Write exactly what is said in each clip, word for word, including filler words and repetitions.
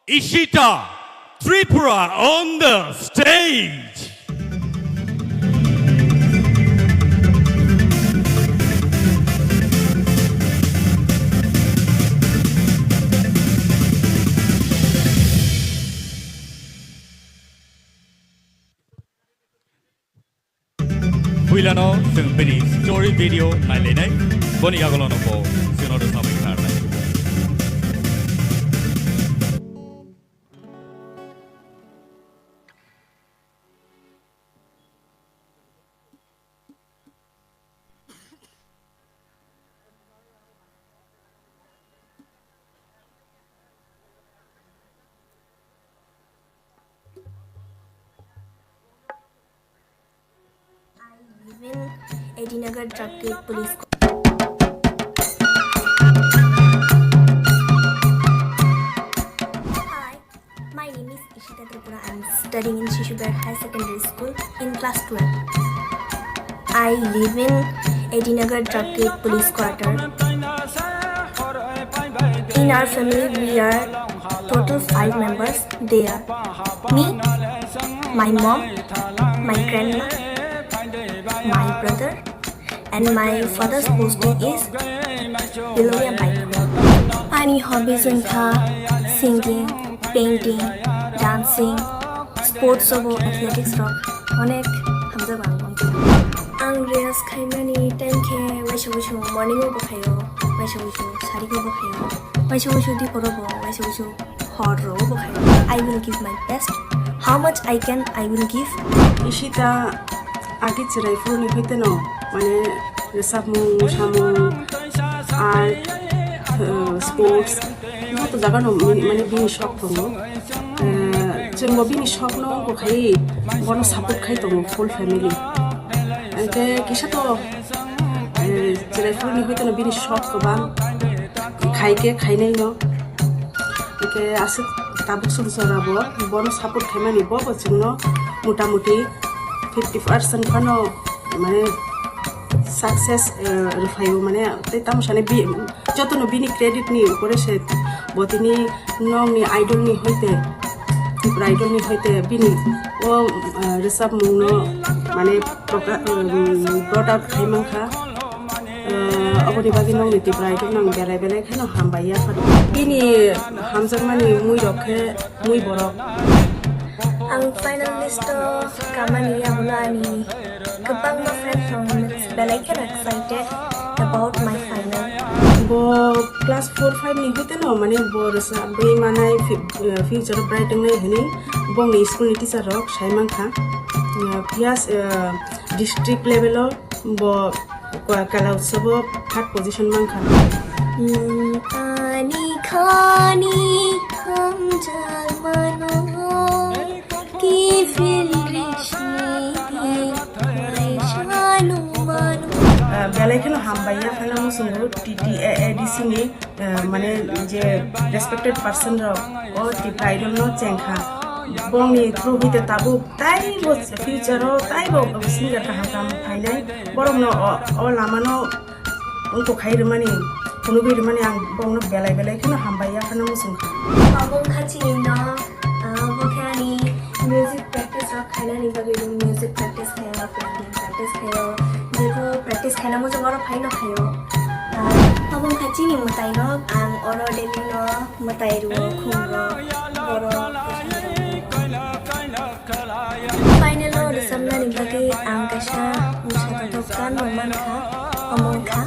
Ishita Tripura on the stage. Puilano chwng bini story video nailainai, boni yagulono bo chwngno rwchapwi khnarnai. I live in Edinagar Drug Gate Police. Hi, my name is Ishita Tripura. I'm studying in Shishu Bihat Higher Secondary School in class twelve. I live in Edinagar Drug Gate Police Quarter. In our family, we are total five members. They are me, my mom, my grandma, my brother, and my father's posting is Bilonia Bike. Ani hobbies wngkha singing, painting, dancing, sports obo athletics rok onek hamjak ang bangkha. Ang riyaz khaimani time khe waisa waisa morning o bo khaio, waisa waisa saring o bo khaio, waisa waisa dipor o bo, waisa waisa hor rok o bo khaio. I will give my best. How much I can, I will give. Ishita agi chwrai phuru ni hoite no, mane, rwchapmung, mosamung, art, uh, sports, joto jaga no mane, mane bini shok tongo. Eh, chwngbo bini shokno wngkha khai, bono support khai tongo full family. Hwnkhe kisa to, eh, chwrai phuru ni hoite no bini shok kwbang, khai khe khainai no. Hwnkhe aswk tabuk sumsora bo bono support khaimani, bo bo chwngno mota moti fifty percent phano mane success, eh, rwphaio, mane tei tamo sani bi-, jotono bini credit ni upore se bo tini nokni idol ni hoite, Tripura Idol ni hoite bini o, eh, rwchapmung no mane proka-, um, brought out khai mankha. Eh, oboni bagwi nokni Tripura Idol no ang belai belai kheno hambai ya phano. Bini hamjakmani mui rok khe mui borok. Ang final list o kamani yagulo ani kwbangma friend rok belai kheno excited about my final. Bo class four five ni hoite no mane bo rwchapwi manai fi-, eh, future bright wngnai hwnwi bongni school ni teacher rok sai mankha. Eh, phiya, eh, district level o bo Kala Utsav o third position mankha. Nwng ani khani hamjakmano, kifil rishni di kaisa nungmano. Ah, belai kheno hambai ya, phano muchungo T T A A D C ni, ah, mane je respected person rok o Tripura Idol no chengkha. Bongni through hite tabuk taibo future o taibo singer kaham kaham phainai. Borokno o, o lamano wngkuk khai rwmani, phunugwi rwmani ang bongno belai belai kheno hambai ya phano muchung kha. Obo wngkha chini no, ah, bo khe ani music practice rok khainani bagwi bo music practice khaio, painting practice khaio, jebo practice khaina muchung oro phaino khaio. Ah, obo wngkha chini mwtai no, ang oro daily no mwtai rwo, khum rwo, borok. Final o rwchapnani bagwi ang kaisa mosa kotor gan rok mankha, omo wngkha,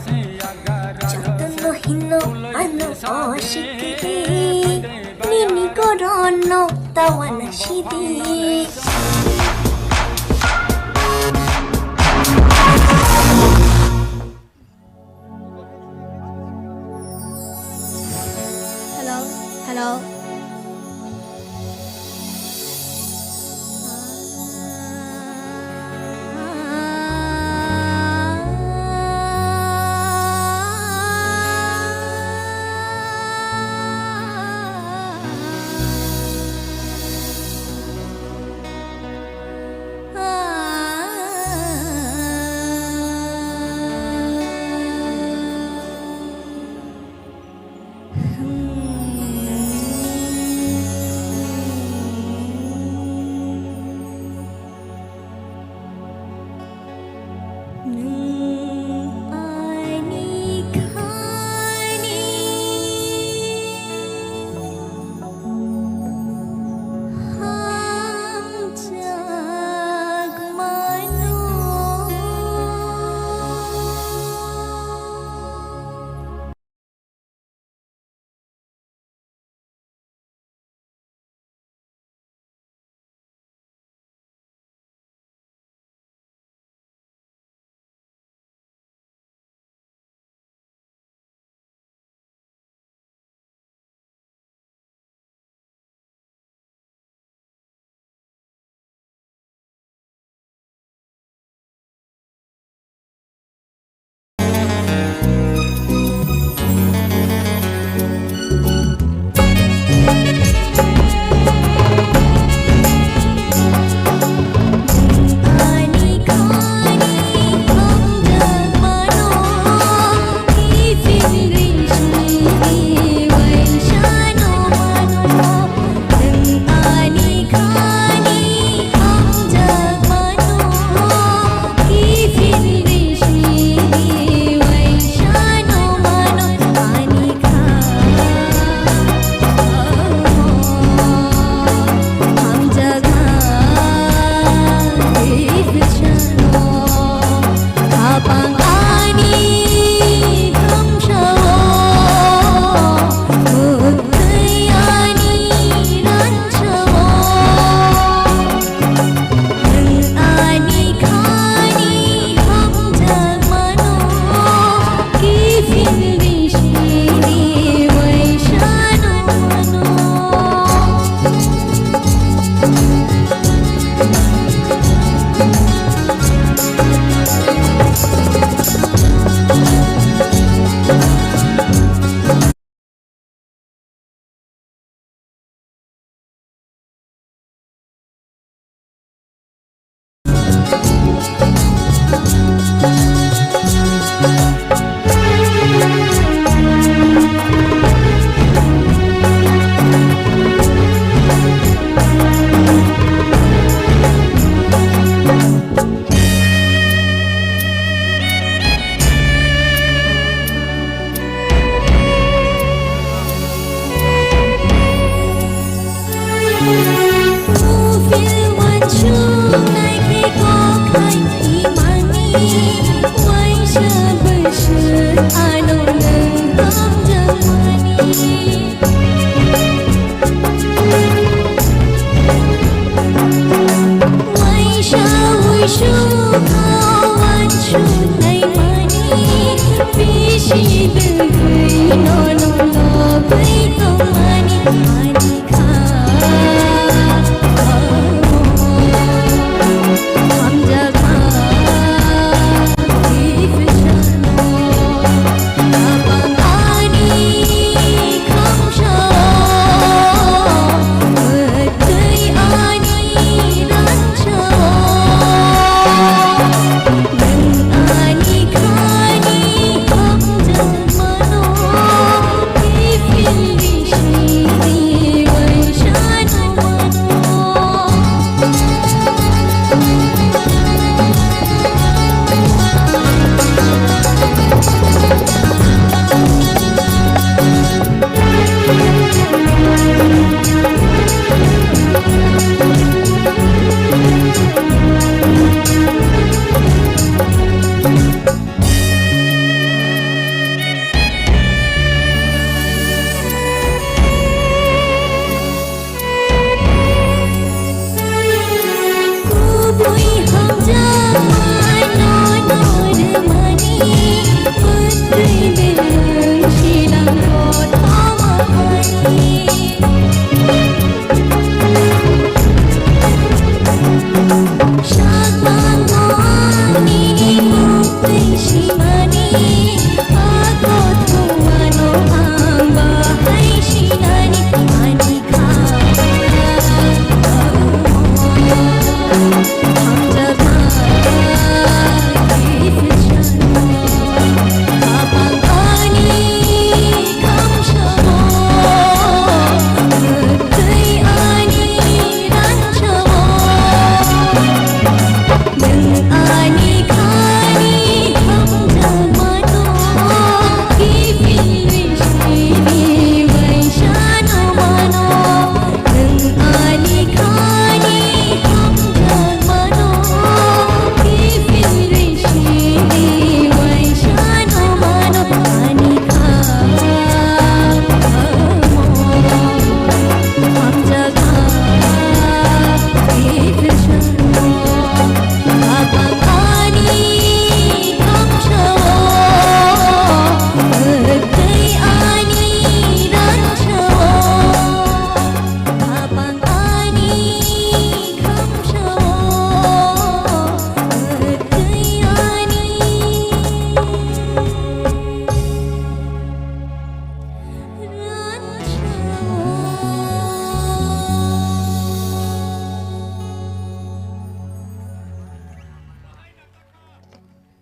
"Jotono hino ano oshikiri, nini gorono tawana shidi." Hello, hello.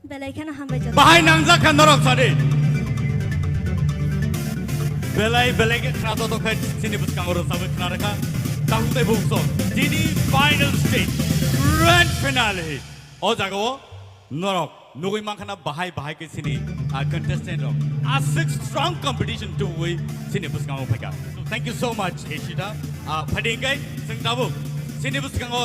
Belai kheno hambai jotto. Bahai nangjak kha norok sadi. Belai belai khe khna joto khe chini bwskango rwchabwi khna rwkha. Tabuk tei bukso. Chini final stage, grand finale. O jagao norok nugwi mankha na bahai bahai khe chini, ah, contestant rok. A six strong competition tubui chini bwskango phaikha. So thank you so much, Ishita. Ah, phaidi hwnkhe chwng tabuk chini bwskango